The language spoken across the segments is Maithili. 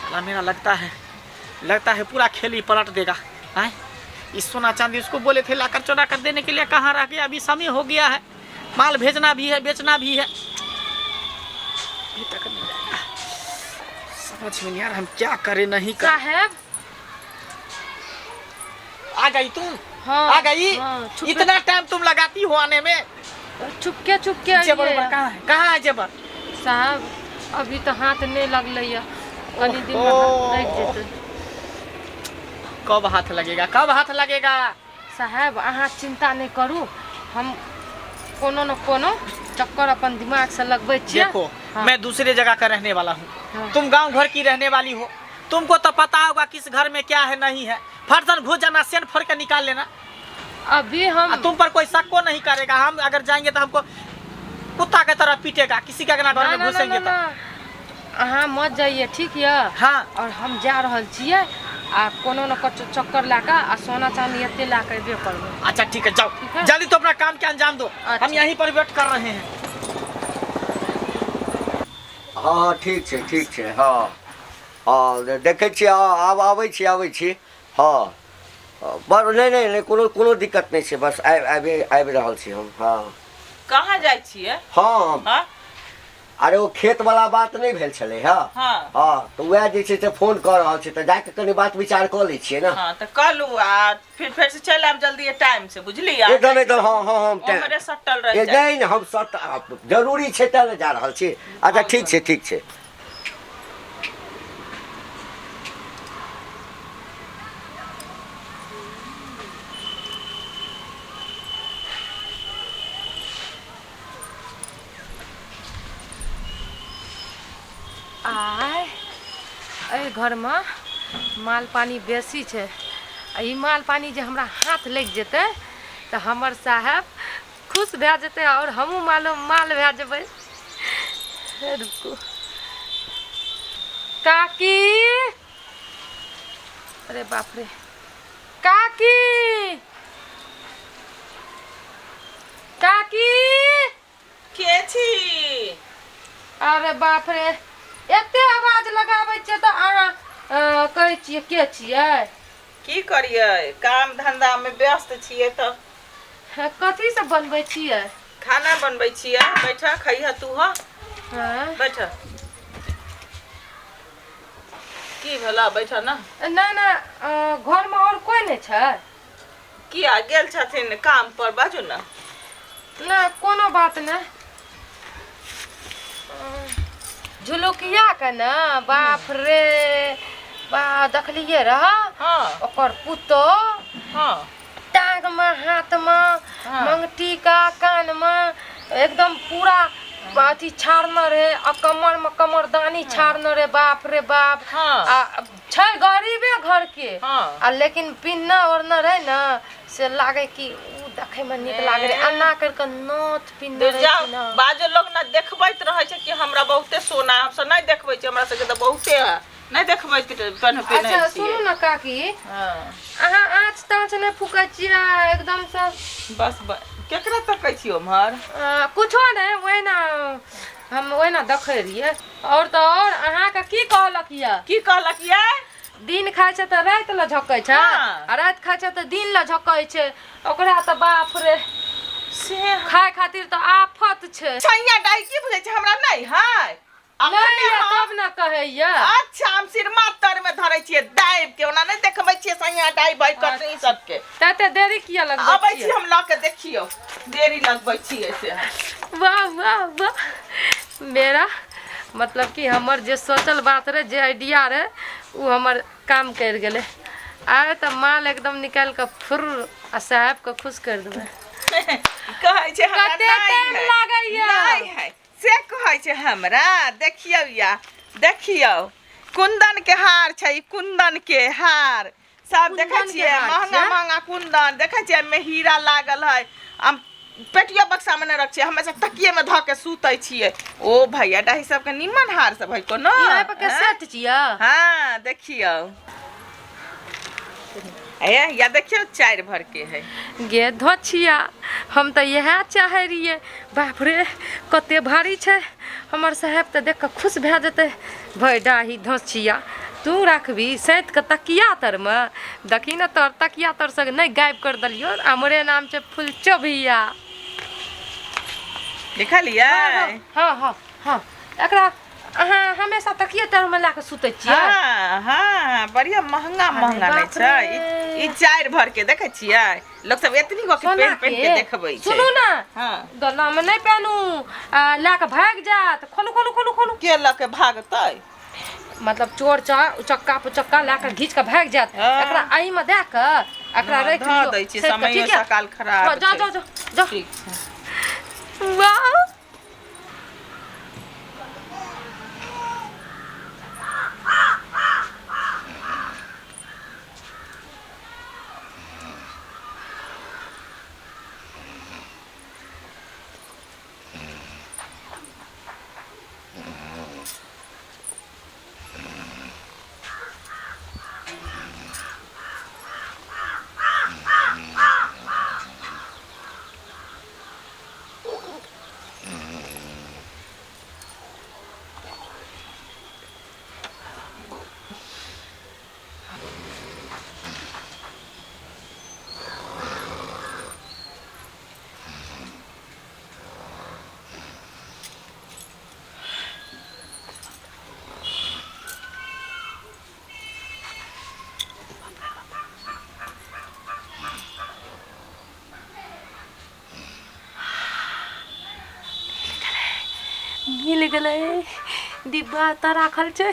साला मेरा लगता है, लगता है पूरा खेल ही पलट देगा। आए इस सोना चांदी उसको बोले थे लाकर चुरा कर देने के लिए, कहाँ रह गया? अभी समय हो गया है, माल भेजना भी है, बेचना भी है, अभी तक नहीं आया। समझ में नहीं आ रहा हम क्या करें नहीं कर। साहेब। आ गई तुम? हाँ, आ गई? हाँ, छुपके। इतना टाइम तुम लगाती हो आने में। चुपके चुपके जेबर अइए। उबर कहाँ है, कहाँ है जेबर? साहब अभी तो हाथ नहीं लगलै ये, कनी दिन में हाथ लागि जेतै। कब हाथ लगेगा, कब हाथ लगेगा? साहेब अहाँ चिंता नहीं करू, हम कोनो न कोनो चक्कर अपन दिमाग से लगबै छियै। देखो हाँ। मैं दूसरे जगह का रहने वाला हूँ, हाँ। तुम गांव घर की रहने वाली हो, तुमको तो पता होगा किस घर में क्या है नहीं है। फटसन घुस जाना, सेन फोड़ के निकाल लेना। अभी हम आ तुम पर कोई शक को नहीं करेगा। हम अगर जाएंगे तो हमको कुत्ता के तरह पीटेगा, किसी के अगना घर ना में ना ना घुसेंगे ना तो। ना, अहाँ मत जाइए, ठीक यऽ? हाँ। और हम जा रहल छियै आ कोनो न कोनो चक्कर लए कऽ आ सोना चांदी एते लए कऽ एबे करबै। अच्छा ठीक है, जाओ। ठीक है? जल्दी तो अपना काम के अंजाम दो। अच्छा। हम यहीं पर वेट कर रहे हैं। हँ हँ, ठीक छै, ठीक छै। हँ हँ, देखै छियै। हँ, आब आबै छी, आबै छी। हँ, बड़ नहि नहि नहि, कोनो कोनो दिक्कत नहि छै, बस आबि आबि आबि रहल छी हम। हँ। कहाँ जाइ छियै? हँ। हँ? अरे ओ खेतवला बात नहि भेल छलै? हँ। हँ। हँ, तऽ उएह जे छै से फोन कऽ रहल छै, तऽ जाके कनि बात विचार कऽ लै छियै ने। हँ, तऽ कहलू आ फिर फेर से चलि आयब जल्दी टाइम से, बुझलियै? एकदम एकदम, हँ हँ, हम टाइम ओम्हरे सटल रहि ए, जाइ। नहि नहि, हम सट जरूरी छै तेँ ने जा रहल छी। अच्छा ठीक छै, ठीक छै। आय एहि घरमे माल पानी बेसी छै आ ई माल पानी जे हमरा हाथ लागि जेतै तऽ हमर साहेब खुश भए जेतै आओर हमहूँ मालो माल भए जेबै। रुकू काकी, अरे बाप रे, काकी काकी। के छी? अरे बाप रे, एते आवाज लगाबै छियै तऽ अहाँ कहै छियै के छियै? की करियै, काम धंधा में व्यस्त छियै तऽ। कथी सब बनबै छियै? खाना बनबै छियै। बैठ, खैह तू। ह। हँ। बैठ, की भेला? बैठ ना। नहि नहि, घरमे आओर कोइ नहि छै? किया, गेल छथिन काम पर। बाजू ने। नहि, कोनो बात नहि। झुलुकिया के ने, बाप रे बा, देखलियै रह? हँ। ओकर पुतोह टांग में, हाथ में हाँ। मंगटीका, कान में एकदम पूरा अथी छाड़ने रहे आ कमर में कमरदानी छाड़ने रहे। बाप रे बाप। आ छै गरीबे घर के आ लेकिन पिन्हने ओढ़ने रहे ने, से लागे कि उ देखे में नीक लागे रहे। एना कर के नथ पिन्हने रहे जाओ छै ने। बाजो लोग ना देखबैत रहै छै कि हमरा बहुते सोना है। हमसब नहि देखबै छी, हमरा सबके तऽ बहुते है, नहि देखबैत पेन्ह पेन्है अच्छा छियै। सुनू ने काकी, अहाँ आँच ताँच नहि फूकै छियै एकदमसँ? बस केकरा तकै छी ओम्हर? कुछो नहि, ओहिना हम ओहिना देखै रहियै। आओर तऽ आओर अहाँके की कहलक यऽ? की कहलक यऽ? दिन खाइ छै तऽ राति लए झकै छै आ राति खाइ छै तऽ दिन लए झकै छै। ओकरा तऽ बाप रे से खाय खातिर तऽ आफत छै। छैया डाइ की बुझै छै, हमरा नहि है? नहि यऽ तब ने कहैया। अच्छा, हम सिरमा तर में धरै छियै दाबि के, ओना नहि देखबै छियै सैया डाइ बाइ कटनी सबके। तते देरी किया लगबै अबै छी छियै? हम लऽ के, देखियौ देरी लगबै छियै से हम। वाह वाह वाह, मेरा मतलब कि हमर जे सोचल बात रहे, जे आइडिया रहे, ओ हमर काम करि गेलै। आइ तऽ माल एकदम निकालि कऽ फुर आ साहेबके खुश करि देबै। कहै छै हमरा कते नहि टाइम है। लागैया? नहि है से कहै छै हमरा। देखियौ या देखियौ, कुन्दन के हार छै ई, कुन्दन के हार सब देखै कुन्दन के छियै? हार महंगा छै? महंगा कुन्दन देखै छियै? एहिमे हीरा लागल है। हम पेटियो बक्सा में नहि रख छियै, हमेशा तकिए में धऽ के सुतै छियै। ओ भैया, डाही सबके निमन हार सब है कोनो। ई पर के आँय? सेट छियै? हाँ, देखियौ, ए या देखियौ, 4 भर के है। गे धोछिया, हम तऽ इएह चाहै रहियै। बाप रे, कते भारी छै! हमर साहेब तऽ देख कऽ खुश भए जेतै। भै डाही धोछिया, तू राखबी सैत के तकिया तरमे। देखी ने तोहर तकिया तर से नहि गायब कर देलियौ। हमरे नाम छै फुलचो भैया। देखलियै? हाँ हाँ हाँ, एकरा अहाँ हमेशा तकिए तरमे लए कऽ सुतै छियै? हाँ हाँ, बढ़िया महंगा महंगा नहि बाप छै। रे। ई 4 भर के देखै छियै, लोक सब एतनी गो के सोना पेन पेन के के देखबै छै। सुनू ने, हाँ। गलामे नहि पेनू, आ लए कऽ भागि जायत। खोलू खोलू खोलू खोलू। के लऽ के भागतै? मतलब चोर चक्का पुचक्का लए कऽ घीच कऽ भागि जायत। हाँ। एकरा एहिमे दए कऽ एकरा हाँ, राखि धऽ लियौ दै छियै, सैत कऽ, समयो ठीक यऽ? सकाल खराब हाँ, जाओ छै। जाओ जाओ जाओ। ठीक छै। वाह, मिल गेलै। डिब्बा तऽ राखल छै।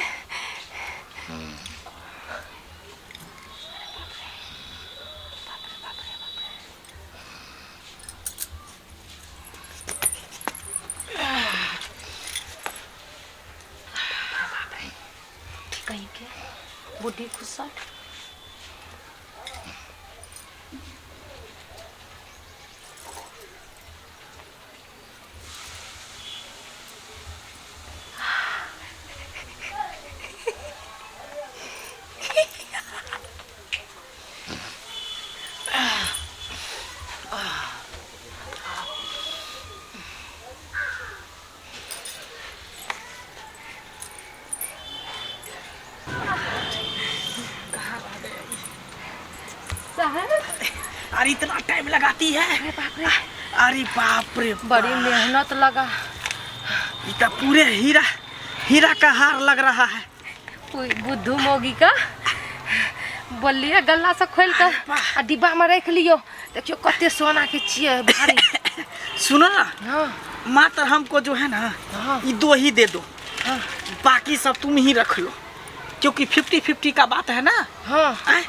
कहीं के बुढ़ी खुसल। साहब, अरे इतना टाइम लगाती है। अरे बाप रे, अरे बाप रे, बड़ी मेहनत लगा। ये तो पूरे हीरा हीरा का हार लग रहा है। बुद्धू मोगी का बोलिए गला से खोल कर आ डिब्बा में रख लियो। देखियो कते सोना के छियै भारी। सुनो ना। हाँ। मात्र हमको जो है ना, हाँ। ये 2 ही दे दो। हाँ। बाकी सब तुम ही रख लो, क्योंकि 50-50 का बात है ना। हाँ।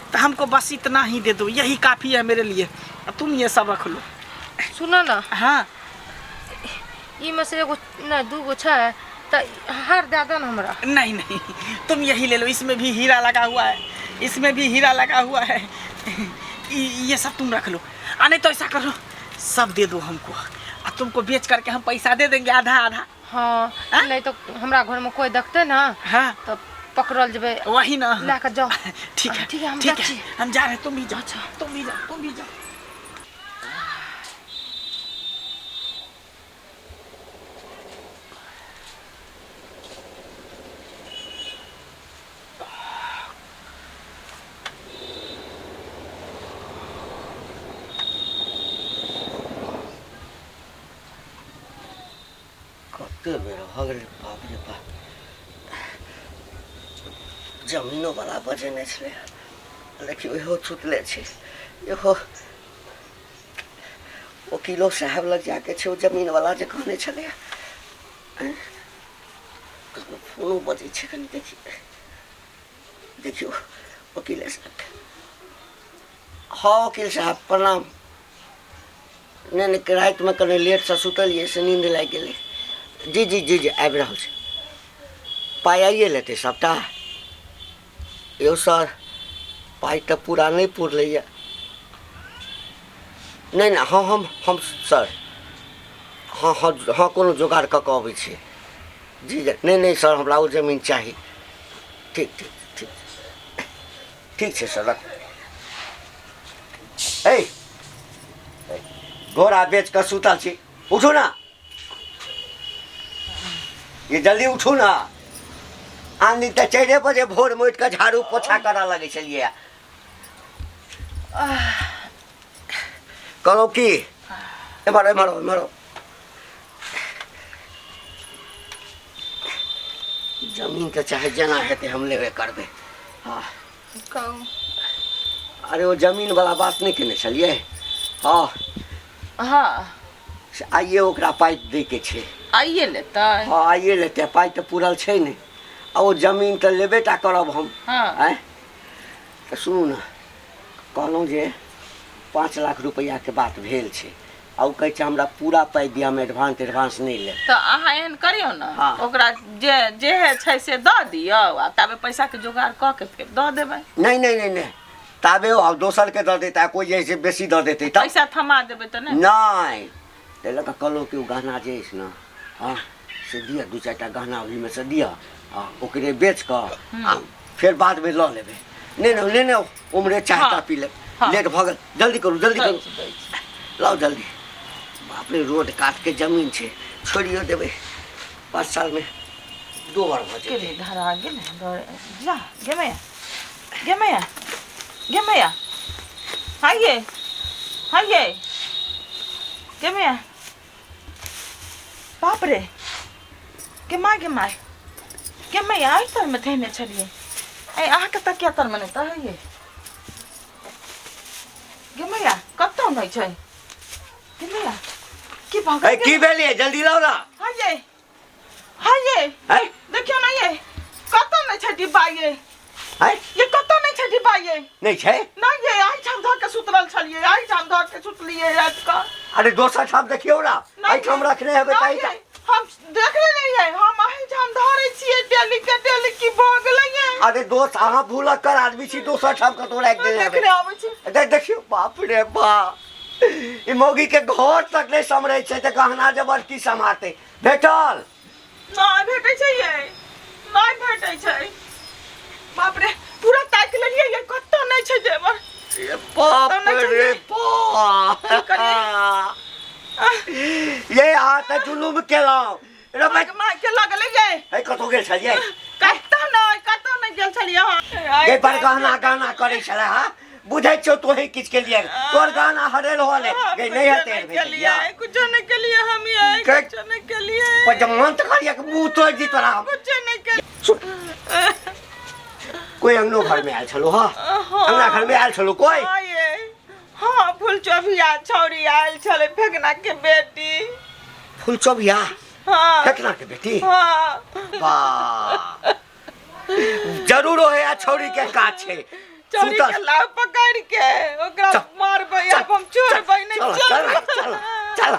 तो हमको बस इतना ही दे दो, यही काफी है मेरे लिए। अब तुम ये सब रख लो। सुनो ना। हाँ। ई में से एगो ना 2 गो छै तो हार दे दो ना हमरा। नहीं नहीं, तुम यही ले लो, इसमें भी हीरा लगा हुआ है, इसमें भी हीरा लगा हुआ है। ये सब तुम रख लो। आ नहीं तो ऐसा करो, सब दे दो हमको, और तुमको बेच करके हम पैसा दे देंगे आधा आधा। हाँ, नहीं तो हमरा घर में कोई देखते ना। हाँ। तो पकड़ल जबे। वही ना, लाकर जाओ। ठीक है ठीक है, हम ठीक है, हम जा रहे हैं, तुम भी जाओ। तुम भी जाओ, तुम भी जाओ। कते बेर भऽ गेलै, बाप रे बाप। जमीनो वाला बजेने छलै, देखियौ इहो छुटले छै। इहो वकीलो साहब लग जाके छै, ओ जमीन वाला जे कहने छलै। फोनो बजै छै, कनि देखियौ देखियौ वकीले साहब। हाँ वकील साहब प्रणाम। नहि नहि, रातिमे कनि लेटसँ सुतलियै से नींद लागि गेलै। जी जी जी जी, आबि रहल छी। पाइ आइए लेतै सबटा? यौ सर, पाइ तऽ पूरा नहि पुरलैए। नहि नहि, हाँ हम सर, हाँ हाँ हाँ, कोनो जोगाड़ कऽ कऽ अबै छी। जी जी, नहि नहि सर, हमरा ओ जमीन चाही। ठीक ठीक ठीक ठीक छै सर, रखू। ए घोड़ा बेच कऽ सुतल छी, उठू ना, ये जल्दी उठू ना। आन दिन तऽ 4 बजे भोरमे उठि कऽ झाड़ू पोछा करऽ लगै छलियै। कहलहुँ की एम्हर एम्हर एम्हर, जमीन तऽ चाहे जेना हेतै हम लेबे करबै। हँ कहू। अरे ओ जमीन वाला बात नहि केने छलियै? हँ हँ, से आइए ओकरा पाइ दैके छै। आइए लेतै? हँ आइए लेतै, पाइ तऽ पूरल छै नहि, आ ओ जमीन तऽ लेबे टा करब हम। हँ। आँय तऽ सुनू ने, कहलहुँ जे 5 लाख रुपैआके बात भेल छै, आ ओ कहै छै हमरा पूरा पाइ दिअ, हम एडवांस एडवांस नहि लेब। तऽ अहाँ एहन करियौ ने, हँ। ओकरा जे जे छै से दऽ दियौ, आ ताबे पैसाके जोगाड़ कऽ के फेर दऽ देबै। नहि नहि नहि नहि, ताबे ओ दोसरके दऽ देतै, आ कोइ जे छै बेसी दऽ देतै तब पैसा थमा देबै तऽ नहि? नहि, ताहि लऽ कऽ कहलहुँ कि ओ गहना जे अछि ने, हँ से दिअ, 2-4 टा गहना ओहिमे से दिअ, आ ओकरे बेच कऽ आ फेर बादमे लऽ लेबै। नहि नहि नहि नहि, उम्हरे चाय हँ। ताह पी लेब, हँ। लेट भऽ गेल, जल्दी करू जल्दी दै करू, छी, दै छी। लाउ जल्दी। बाप रे, रोड काटके जमीन छै, छोड़ियो देबै 5 सालमे 2 बार भऽ जेतै। गेलै धरा गेलै जा, गे मैया, गे मैया, गे मैया, हाँ ये, हाँ ये, गे मैया, बाप रे, गे माय, गे माय, गे मैया, एहि तरमे धयने छलियै, ऐ अहाँके तकिया तरमे नहि तऽ ये, गे मैया कतौ नहि छै, गे मैया की भऽ ए गेल? की भेलियै? जल्दी लाउ ना। हाँ ये, हाँ ये, है देखियौ ने ये, कतौ नहि छै डिब्बा ये। है ये कतौ नहि छै डिब्बा ये। नहि छै? नहि ये, एहिठाम धऽ के सुतल छलियै, एहिठाम धऽ के सुतलियै राति कऽ। अरे दोसर ठाम देखियौ ना, नहि एहिठाम ये, रखने हेबै नहि तऽ ये, हम देखले नहि ये, हम एहिठाम धरै छियै डेली के डेली, की भऽ गेलै ये? अरे दोस्त, अहाँ भूलक्कर आदमी छी, दोसर ठाम कतौ राखि देने हेबै। देखने आबै छी। देखियौ, बाप रे बाप, ई मौगी के घर तक नहि सम्हरै छै तऽ गहना जेवर की सम्हारतै? भेटल? नहि भेटै छै ये, नहि भेटै छै। बाप रे, पूरा ताकि लेलियै ये, कतौ नहि छै जेवर। ये बाप कतौ नहि छै रे ये। बाप, की करियै? ये अहाँ तऽ जुलुम केलहुँ रे भाइ। माय के लगलै ये। हे कतौ गेल छलियै? कतौ नहि, कतौ नहि गेल छलियै हम। ये पर गहना गहना करै छलै। हाँ बुझै छियौ, तोहे किछु केलियै, तोहर गहना हरेल होले गे, नहि हेतै नहि केलियै, कुछो नहि केलियै हम ये, कुछो नहि केलियै। पर जब मन तऽ कहलियै कि मुँह तोड़ि दी तोरा हम। कुछो नहि केलियै। सुन, कोइ अंगनो घरमे आयल छलौ? हँ, अंगना घरमे आयल छलौ कोइ? हाँ ये, हाँ, फुलचोभिया छौरी आयल छलै, फेकना के बेटी। फुलचोभिया? हाँ। फेकना के बेटी? हाँ। वाह, जरूर ओहे आ छौरी के काज छै। छौरी सुतल। के लाव पकड़ के ओकरा चल, मारबै, चल, आब हम छोड़बै नहि। चल चल चल चल चल।